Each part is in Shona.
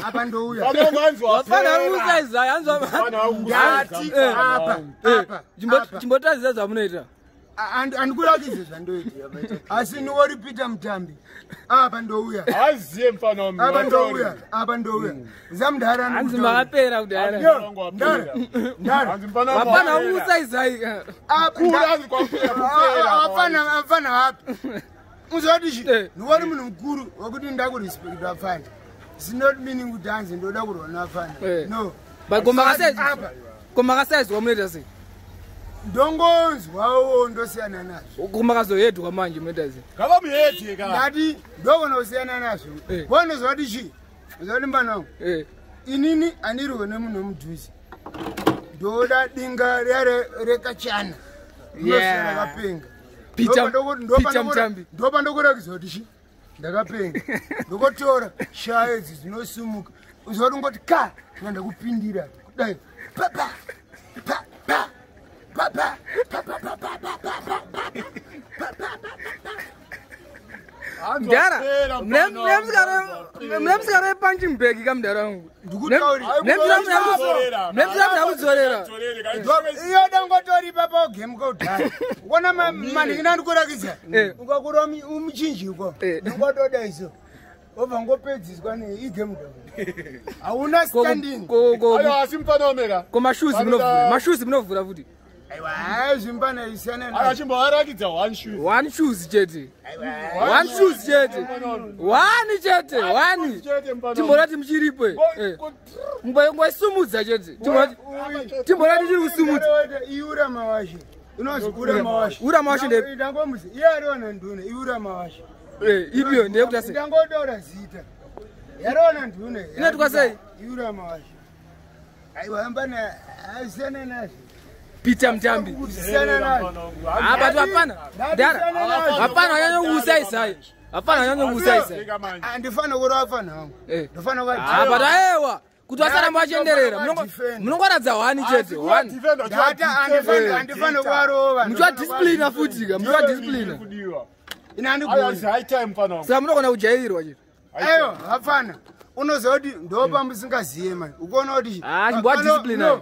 Apa ndouya. Vafana vari kusaiza hanzwa. Ndati apa apa. Chimbotaridza zvamunoita. Andikurakidze zvandoita. Asi niwori Peter Mutambi. Apa ndouya. Aziye mfana wami. Apa ndouya. Apa ndouya. Zamudhara. Hanzi makapera kudhara. Ndara. Ndara. Hanzi mfana wami. Vafana vari kusaizai. Kura hanzi kwapera kupera. Afana afana api. Uzoti chi? Niwori munhu mukuru wekuti ndakurespect afana. It's not meaning kuti hanzi ndoda kurwa nafana. No. But komakasaizwa munoita sei? Ndongonzwawo ndosiyana nazvo. Komakazohedwa manje munoita sei? Ngavamuhedhe ka. Ndati ndogona kusiyana nazvo. Bonozwa kuti chi? Uzoti mbana wangu. Inini anirwe nemunhu wemudhuze. Ndoda dinga rekachana. Yeah. Rakapenga. Peter Mutambi. Ndopa ndokurakidza kuti chi? Ndakapenga. Ndokotora shaya idzi dzinosumuka. Uzoti ungoti ka ndanda kupindira kudai. Pa pa pa pa pa pa pa pa pa pa pa pa pa pa pa pa. Mudhara, mune musikana wepunching bag ka mudhara wangu. Mune musikana kudzorera. Iyo dangotori papa ogemuka kudhara. Ukaona manhikina ndikurakidza. Ukakura umuchinjiko. Ndingotoda iso. Obva ngopedziswa neigame dog. Hauna standing. Ayo asi mfana wameka. Ko mashoes munovhura. Mashoes munovhura futi. Aiwa, zvimbana isiyana Ayo achimboarakidza one shoe. One shoes chete. One shoes chete. One chete. One. Timborati muchiripo. Ngoisumudza chete. Timborati tiri kusumudza. Iura mawashe. Unozi ura mawashe. Ura mawashe ndepi? Ndangomuzi. Iye ariona ndune iura mawashe. Ipiyo ndeyekuti sei? Ndangotaura zita. Yariona ndune. Inoitwa sei? Iura mawashe. Aiwa mbana asiyana nazvo. Peter Mutambi. Ah, but hapana. Dara. Hapana wanyanyokusaisai. Hapana wanyanyokusaisai. Andifana kurova fana wangu. Ndofana kwa. Ah, but aewa. Kuti vasaramba vachienderera. Munongoratidza one chete. One. Data andifana kuvarova. Muchiwa discipline futi ka. Muchiwa discipline. Ina andigoni. High time mfana wangu. Saka munogona kujairirwa chete. Aiwa, hapana. Unoziva kuti ndopa musingaziye mani. Ukaona kuti Ah, chimbowa discipline.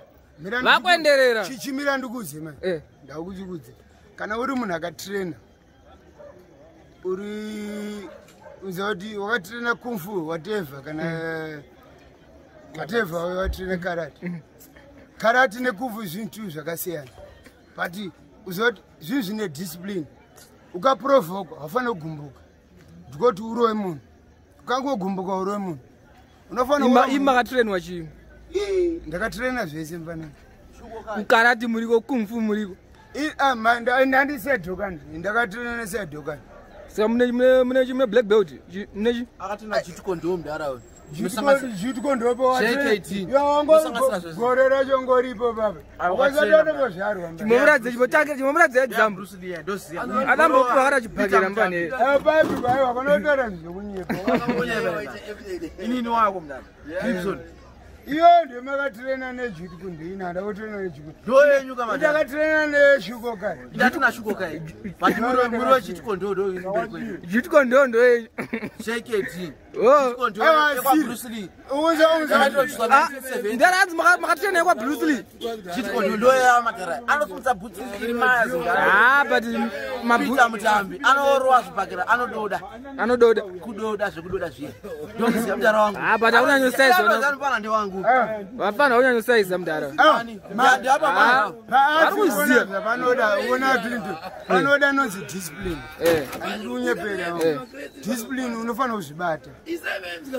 Vakuenderera. Chichimira ndikuudze mani. Ndakuchikudze. Kana uri munhu akatraina. Uri uziva kuti wakatraina kung fu whatever kana whatever watraina karate. Karate nekung fu zvinhu zvakasiyana. But uziva kuti zvinhu zvine discipline. Ukaprovoka haufaniri kugumbuka. Ndikoti urove munhu. Ukangogumbuka urove munhu. Unofanira Imi makatrainwa chii? Ndakatraina zvese mfana. Karate muriko, kung fu muriko. Ndandisedhokani. Ndakatraina nesedhokani. Saka mune black belt. Mune chi? Akatraina jitiko ndo mudhara uyu. Jitiko ndopo gore racho ngoripo baba. Wakazatotombozvarwa. Chimomuradze chimbotange chimomuradze example. Adambopiwa kana chibhakera mbane. Papi aiwa vanotaura zvekunyepa. Inini wako mudhara. Gibson. Iyo ndiyo makatraina nejitiko ndini handa kutraina nejitiko. Ndo yenyu kama. Ndakatraina neshuko kai. Ndatina shuko kai. But muri wechitiko ndo ndo mberi kwenyu. Jitiko ndo ndo yenyu. JKT. Oh. Jitiko ndo yekwa Bruce Lee. Unza unza. Ndara hanzi makatraina yekwa Bruce Lee. Jitiko ndo ndo ya madhara. Anosimudza bhutsu iri mazi. Ah, but Peter Mutambi anorova zvibhakera anododa. Anododa. Kudoda zvekudoda zviye. Ndomuziya mudhara wangu. Ah, but haunyanyosaizwa. Anofana ndewangu. Vafana haunyanyosaisa mudhara. Paari zvavanoda ona zvinhu vanoda nonzi discipline. Handidi kunyepera. Discipline unofanira kuzvibata.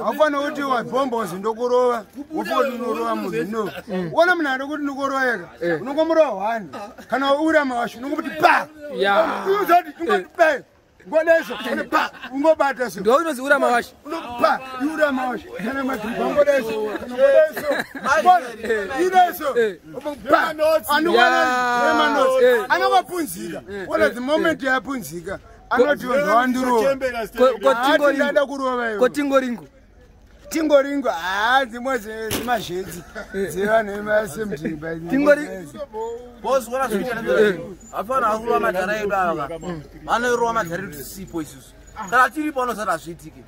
Haufanira kuti wabhomba uzi ndokurova wofa kuti unorova munhu no. Uona munhu ari kuti ndikurova ega unongomurova one kana ura mawasho unongomuti pa. Uzoti ungoti pa. Ngodeso pa ungobata so. Ndo unozi ura mawasho. Unopa ura mawasho kana madhibha ngodeso kana ngodeso. Ideso. Pa anowana manotsi. Anongopunzika. Ona the moment yapunzika anoti ndowandirova. Ndada kurova iwe. Ko tingoringo. Tingoringo haa dzimwe dzemazhetsi dzevanhu vemasemdimba. Boss wona zvikuita ndezve. Hapana akurova madhara edu ava. Vanorova madhara edu tisipo isusu. Kana tiripo vanozati hazviitike.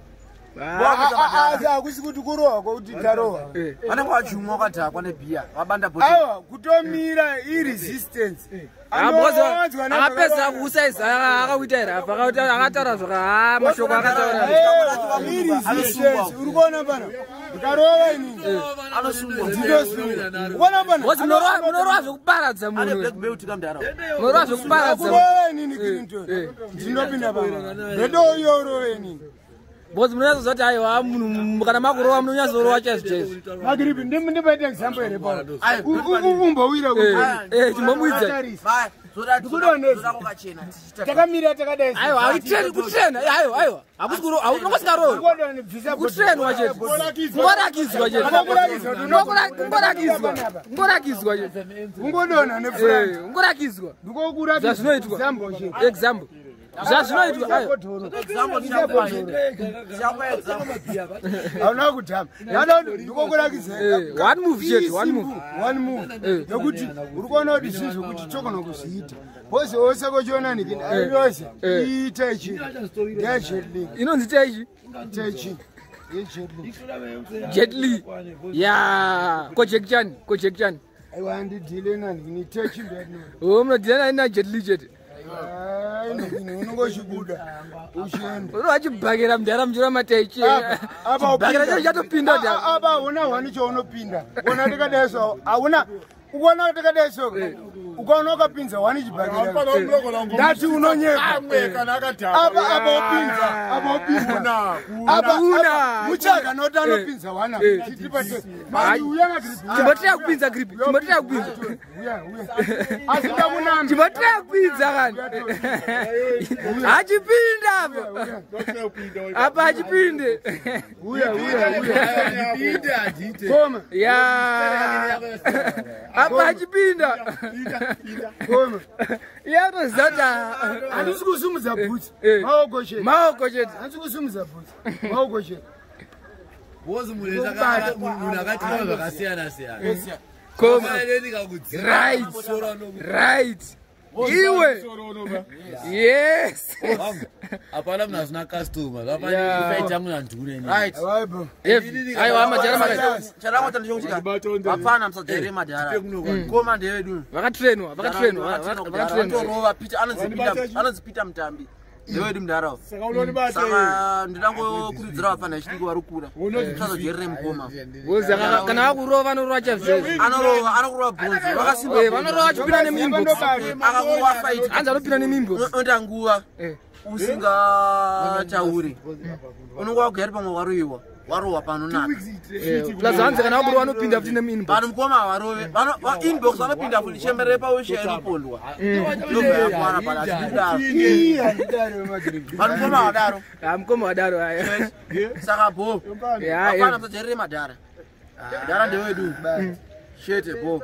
Asi hakusi kuti kurohwa kwekuti tarohwa. Vanenge vachumwa wakadhakwa nebhiya vabanda bhotoro. Aiwa, kutomira iresistance. Akapedza kuusaiza akakuita here apa akataura zvaka mashoko akataura. Iresistance uri kuona pana ndikarova inini Anosungwa. ndinosunga ukuona pana. Munorova zvekuparadza Ane munhu. black belt kamudhara. Munorova zvekuparadza. Kurova inini Clinton ndinopinda pana ndodo urove inini. Because munonyatsoziva kuti aiwa munhu kana makurova munonyatsorowa chaizvo chaizvo. Magiripi ndipaita example here pa umbowira. Chimbomuidza. Ndikuda Kwakachena tichiita. Takamira takadai. Aiwa hautreni kutrena aiwa aiwa hakusi kurova unongosingarovi. Kutrenwa chete. Kungorakidzwa chete. Kungorakidzwa. Kungorakidzwa chete. Ungodonha nefront. Kungorakidzwa. Ndikokuratidza Zvazvinoitwa. example chete. Example. Zvazvinoitwa aiwa. Example tichakupa. Tichakupa example. Hauna kudhama nada ndikokurakidza. One move chete, one move. One move yekuti uri kuona kuti zvinhu zvokuti togona kuzviita bhozi wose kochiona niki airose iita ichi ndeyajetli. Inonzi taichi? Techi yejetli. Jet Li. Ya, ko Jack Chan, ko Jack Chan. Aiwa handidhile nanhini techi ndiyatino. Oh, munodhila na Jet Li chete. Nhini unongochibuda uchienda. Unoachibhakera mudhara muchirova mataichi. Apa Chibhakera chacho chatopinda mudhara. apa hauna hwani chaunopinda ona tikadai so hauna ukuona tikadai so ukaona ukapinza hwani chibhakera ndati unonyepa. Amwe kana akadhakwa. Apa apa upinza apa upinza Kuna, kuna. apa Kuna. apa muchaka noti anopinza hwana titipate mani uya ngagripi. Chimbotira kupinza grip. Chimbotira kupinza. Uya uya asi ndakunamba. Chimbotira kupinza kani. Achipinda apa. Apa achipinde. Uya uya uya koma. Ya. Apa achipinda. Koma. Iye atoziva kuti Handisi kusumudza bhutsi. Maoko chete. Maoko chete. Handisi kusumudza bhutsi maoko chete. Bozi munhu akatima zvakasiyana siyana. Koma. Right. Right. Iwe. Yes. Hapana munhu asina customer. Yeah. Zvafanira yangu nandune. Right. Aiwa. Heavy. Aiwa majara makaita. Charangu tandishokutika. Vapfana musajaire madhara. Koma ndewedu. Vakatrenwa, vakatrenwa, vakatrenwa. Vatorova Peter anonzi Peter anonzi Peter Mutambi. Ndewedu mudhara. Saka unonibata. Saka ndinangokurudzira vapfana vechidiki vari kukura. Musazojairire mukoma. Bozi kana vakurova vanorova chaizvo chaizvo. Anorova anokurova bhonzo. Vakasimba. Vanorova vachipinda nemuinbox. Akakurova fight. Hanzi anopinda nemuinbox. Unoita nguva usingatauri. Unonga wagari pamwe waroiwa. Warohwa panonaka. Plus hanzi kana vakurova vanopinda futi nemuinbox. Vanhu mukoma havarove. Inbox vanopinda futi chemberere pawisha inopondwa. Ndobva yakwana pana achidaro. Ii handidaro magiripi. Vanhu mukoma havadaro. Ah mukoma wadaro aya. Saka bo. Ya, Hapana musajairire madhara. Dhara ndewedu. Chete bo.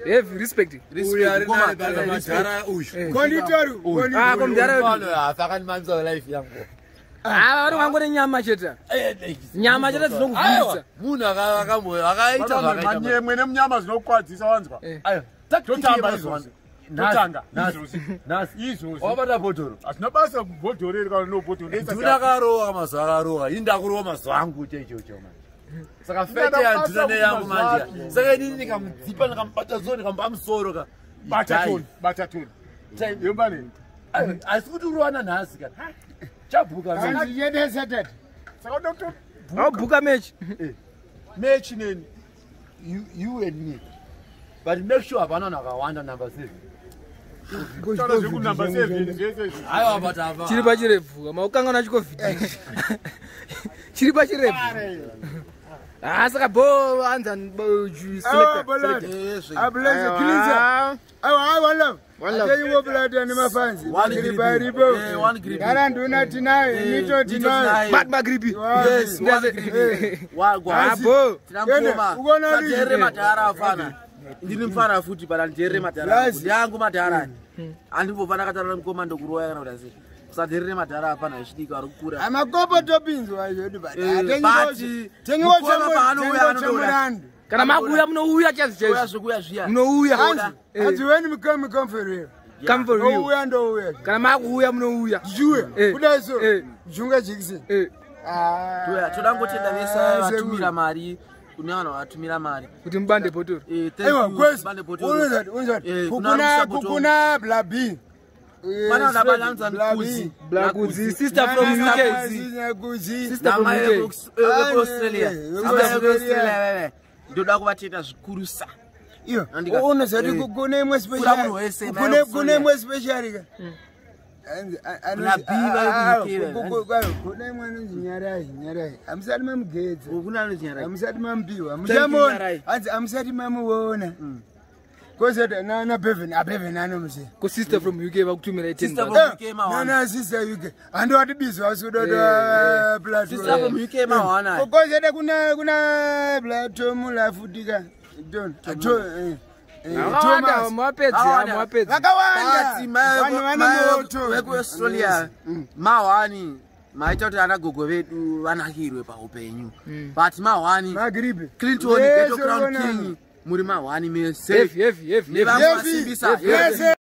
Heavy respect. Respect mukoma. Madhara uyu. Konditori. Ah komudhara wedu. Akanimamisa life yangu. Ah vanenge vangone nyama chete. Nyama chete dzinokuvhunzisa. Munhu akaita zvakaita. Manyemwe nemunyama zvinokukwadzisa wanzwa. Aiwa. Totamba izvozvi. Totanga izvozvi. Nhasi. Izvozvi. Wabata bhodhoro. Hazvina basa bhodhoro iri kana nobhodhoro. Nduna akarova mazuva akarova. Ini ndakurova mazuva angu chaicho chaicho manje. Saka fete yanduna neyangu manje. Saka inini ndikamudzipa ndikamubata so ndikamupa musoro ka. Bata toni, bata toni. Yombane. Aiwa, asi kuti urowana nhasi ka. Chabhuka manje. Handichede Saturday. Saka unoto Vabhuka match. mechi neni. You and me. But make sure hapana vanhu vakawanda number 7. Taura zvekunumber 7 zvese izvi. Aiwa but apa. Chiri pachirebvu. Maukangana chiCovid. Chiri pachirebvu. Ah saka bo hanzi Aiwa bolad. Ablaze cleanser. Aiwa aiwa love. Atenyiwo blood ane mafanzi. One Grip grip. aripo. One grip. Gara nduna tinayo, mito Mito tinayo. tinayo. Bad magripi. Yes, one grip. Wagwa. Abo. Tinamukoma. Ende, ukaona Sajairire madhara afana. Ndini mufana futi but handijairire madhara. Yes. Ndiyangu madhara. Handimbofana akataura mukoma ndokurowa kana kuti asi. Musajairire madhara afana echidiki vari kukura. Amakopo topinzwa zvedu but Eh, but mukoma paanouya anododa. chemurandu. Kana makuuya munouya chaizvo Uya chaizvo. zvekuuya zviya. Munouya. Hanzi hanzi when we come we come for real. Come for real. Ouya ndouya. Kana makuuya munouya. Ndichiuya. Eh. Kudai so. Eh. Junga jekiseni. Ah, Toda ngotenda vese vatumira mari, kune vanhu vatumira mari. Kuti mubande bhotoro. Thank Aiwa, you, kwesi Bande Botoro. unozati unozati Kuna kukuna Rusa Botoro. kukuna blabi. Pana vana vanonzi Kuzi. Blackwood, sister from UK. Kuzi. Sister from Namai UK. vekuAustralia. Vekuaustralia. Amai vekuAustralia, ndoda kuvatenda zvikurusa. Iyo, Andika. unozati kune imwe Kura munhu wese, special. mai Kune vekuAustralia. imwe special ka. Blabi vari kuUK, Kune imwe anonzi Nyarai, Nyarai. Hamusati mamugedza. Kuna anonzi Nyarai. Hamusati mamupiwa. Thank you, Muchamuona. Nyarai. Hanzi hamusati mamuona. Kozoti na Bevan, aBevan anomuziva. Ko sister from UK vakutumira 10 Sister bucks. from UK mawana. Nana sister UK. Handowati bizi vasudoda plateau. Sister from UK mawana. Kozete kuna plateau mulafutika. Don. Vakawanda, Thomas. muwapedzi, Vakawanda. muwapedzi. Vakawanda. But mai Vanhu vane moto. vekuAustralia mahwani maita kuti ana gogo vedu vanakirwe paupenyu, but mahwani Magripe. Clinton Yes, Ghetto Crown ona. King, muri mahwani mese. Heavy, heavy, heavy, heavy. Nevamwe Heavy. vasimbisa. Yes.